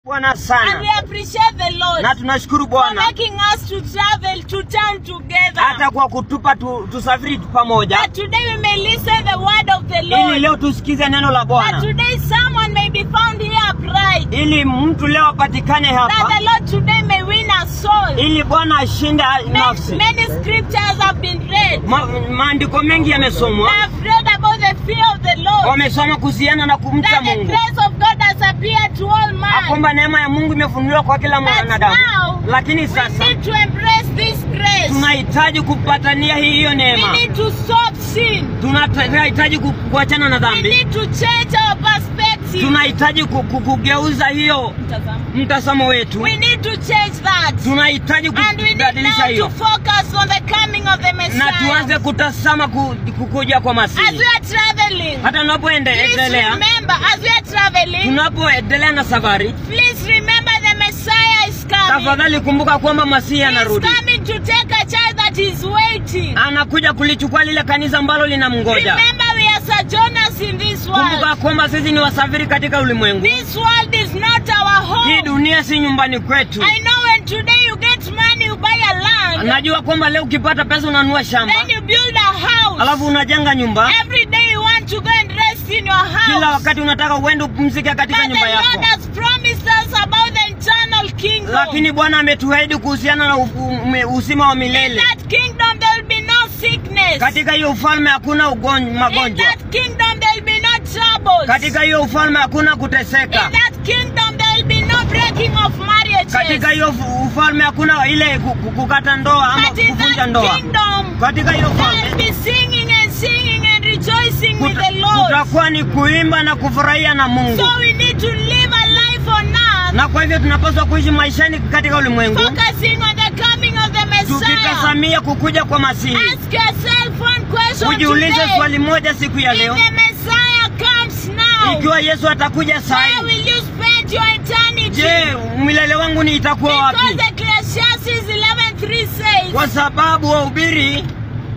Bwana And sana we appreciate the Lord na tunashukuru for Bwana making us to travel to town together. Hata kwa kutupa tusafiri pamoja. That today we may listen the word of the Ili Lord. leo tusikize neno la That Bwana. today someone may be found here upright. Ili mtu leo apatikane That hapa. the Lord today may win a soul. Ili Bwana ashinde nafsi. Many scriptures have been read. Maandiko mengi yamesomwa. I have read about the fear of the Lord. Wamesoma kuhusiana na kumcha That the Mungu. grace of God has appeared to all man. Kwamba neema ya Mungu imefunuliwa kwa kila mwanadamu. Lakini sasa we need to embrace this grace. Tunahitaji kupatania hiyo neema. We need to stop sin. Tunahitaji kuachana na dhambi. We need to change our perspective. Tunahitaji kugeuza hiyo mtazamo wetu. We need to change that. Tunahitaji kubadilisha hiyo. And we need now to focus on the coming of the Messiah. Na tuanze kutazama kukuja kwa Masihi. As we are traveling. Hata tunapoendelea. Remember, as we are traveling. Tunapoendelea na safari. Please remember the Messiah is coming. Tafadhali kumbuka kwamba Masihi anarudi. He is coming to take a child that is waiting. Anakuja kulichukua lile kanisa ambalo linamngoja. Remember we are sojourners in this world. Kumbuka kwamba sisi ni wasafiri katika ulimwengu. This world is not our home. Hii dunia si nyumbani kwetu. I know when today you get money you buy a land. Najua kwamba leo ukipata pesa unanunua shamba. Then you build a house. Alafu unajenga nyumba. Every day you want to go and rest in your house. Kila wakati unataka uende upumzike katika nyumba yako. But the Lord has promised us about the eternal kingdom. Lakini Bwana ametuahidi kuhusiana na uzima wa milele. In that kingdom there will be no sickness. Katika hiyo ufalme hakuna magonjwa. In that kingdom there will be no troubles. Katika hiyo ufalme hakuna kuteseka. In that kingdom there will be no breaking of marriages. Katika hiyo ufalme hakuna ile kukata ndoa ama kuvunja ndoa. Katika hiyo ufalme there will be singing and singing and rejoicing with the Lord. Kutakuwa ni kuimba na kufurahia na Mungu. So we need to live a life on earth. Na kwa hivyo tunapaswa kuishi maishani katika ulimwengu. Focusing on the coming of the Messiah. Tukitazamia kukuja kwa Masihi. Ask yourself one question. Ujiulize swali moja siku ya leo. If the Messiah comes now. Ikiwa Yesu atakuja sasa. Where will you spend your eternity? Je, milele wangu ni itakuwa wapi? Because Ecclesiastes 11:3 says. Kwa sababu wahubiri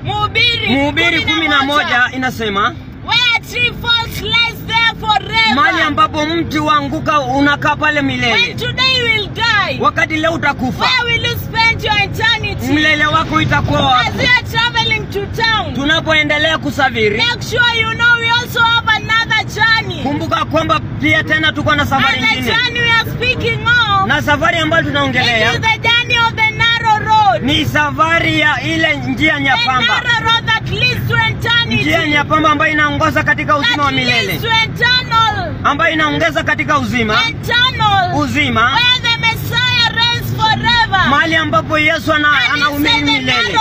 Mhubiri 11 inasema, where a tree falls lies there forever. Mahali ambapo mti uanguka unakaa pale milele. When today you will die. Wakati leo utakufa. Where will you spend your eternity? Milele wako itakuwa wapi? As you are traveling to town. Tunapoendelea kusafiri. Make sure you know we also have another journey. Kumbuka kwamba pia tena tuko na safari And the nyingine. journey we are speaking of. Na safari ambayo tunaongelea. It is the journey of the narrow road. Ni safari ya ile njia nyembamba. The narrow road that leads to eternity. Njia nyembamba ambayo inaongoza katika uzima wa milele. That leads to eternal. Ambayo inaongeza katika uzima. Eternal. Uzima. Where the Messiah reigns forever. Mahali ambapo Yesu anahubiri milele.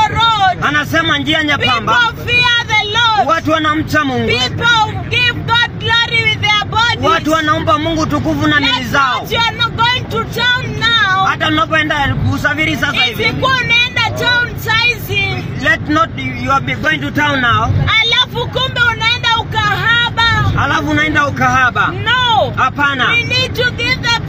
Anasema njia nyembamba. People fear the Lord. Watu wanamcha Mungu. People give God glory with their bodies. Watu wanaomba Mungu tukufu na miili zao. You are not going to town now. Hata unapoenda kusafiri sasa hivi. Isikuwa unaenda town saizi. Let not you are going to town now. Alafu kumbe unaenda ukahaba. Alafu unaenda ukahaba. No. Hapana. We need to give the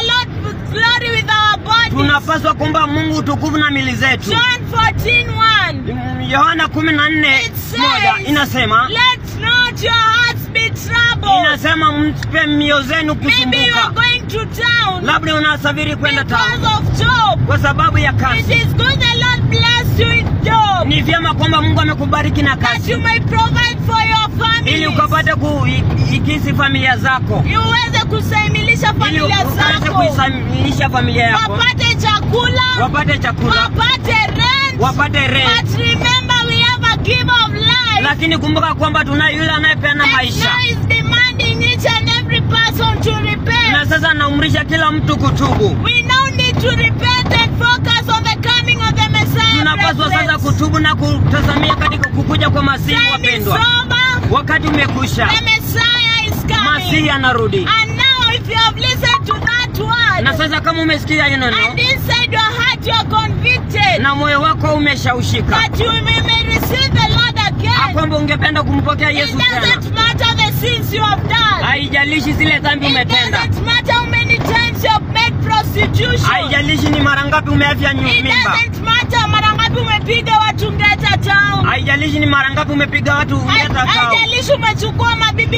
Lord glory with our bodies. Tunapaswa kumpa Mungu tukufu na miili zetu. John 14:1. Yohana 14:1 inasema, let not your hearts be troubled. Inasema msipe mioyo zenu kusumbuka. Maybe you are going to town. Labda unasafiri kwenda town. Because of job. Kwa sababu ya kazi. It is good the Lord bless you with job. Ni vyema kwamba Mungu amekubariki na kazi. That you may provide for your family. Ili ukapate kuikisi familia zako. Uweze kusaimisha familia zako. Ili uweze kuisaimisha familia yako. Wapate chakula. Wapate chakula. Wapate rent. Wapate rent. But remember we have a giver of life. Lakini kumbuka kwamba tunaye yule anayepeana maisha. Now is demanding each and every person to repent. Na sasa anaamrisha kila mtu kutubu. We now need to repent and focus on the coming of the Messiah. Tunapaswa sasa kutubu na kutazamia katika kukuja kwa Masihi wapendwa. Wakati umekwisha. The Messiah is coming. Masihi anarudi. And now if you have listened to that word. Na sasa kama umesikia hilo neno. And inside your heart you are convicted. Na moyo wako umeshawishika. That you may receive the Lord again. Kwamba ungependa kumpokea Yesu tena. It doesn't matter the sins you have done. Haijalishi zile dhambi umetenda. It doesn't matter how many times you have made prostitution. Haijalishi ni mara ngapi umeafya mimba. It doesn't matter mara ngapi umepiga umepiga watu ngeta town. Haijalishi ni mara ngapi umepiga watu ngeta town. Haijalishi umechukua mabibi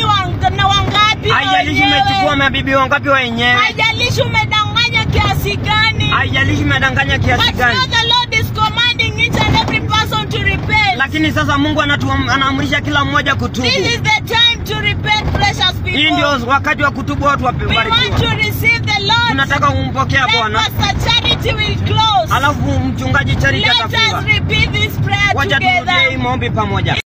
na wangapi. Haijalishi umechukua mabibi wangapi wenyewe. Haijalishi umedanganya kiasi gani. Haijalishi umedanganya kiasi gani. But now the Lord is commanding each and every person to repent. Lakini sasa Mungu anaamrisha kila mmoja kutubu. This is the time to repent, precious people. Hii ndio wakati wa kutubu watu wabarikiwa. We want to receive the Lord. Tunataka kumpokea Bwana. Pastor Charity will close. Alafu mchungaji Charity atafunga. Let us repeat this prayer Wacha together. turudie hii maombi pamoja.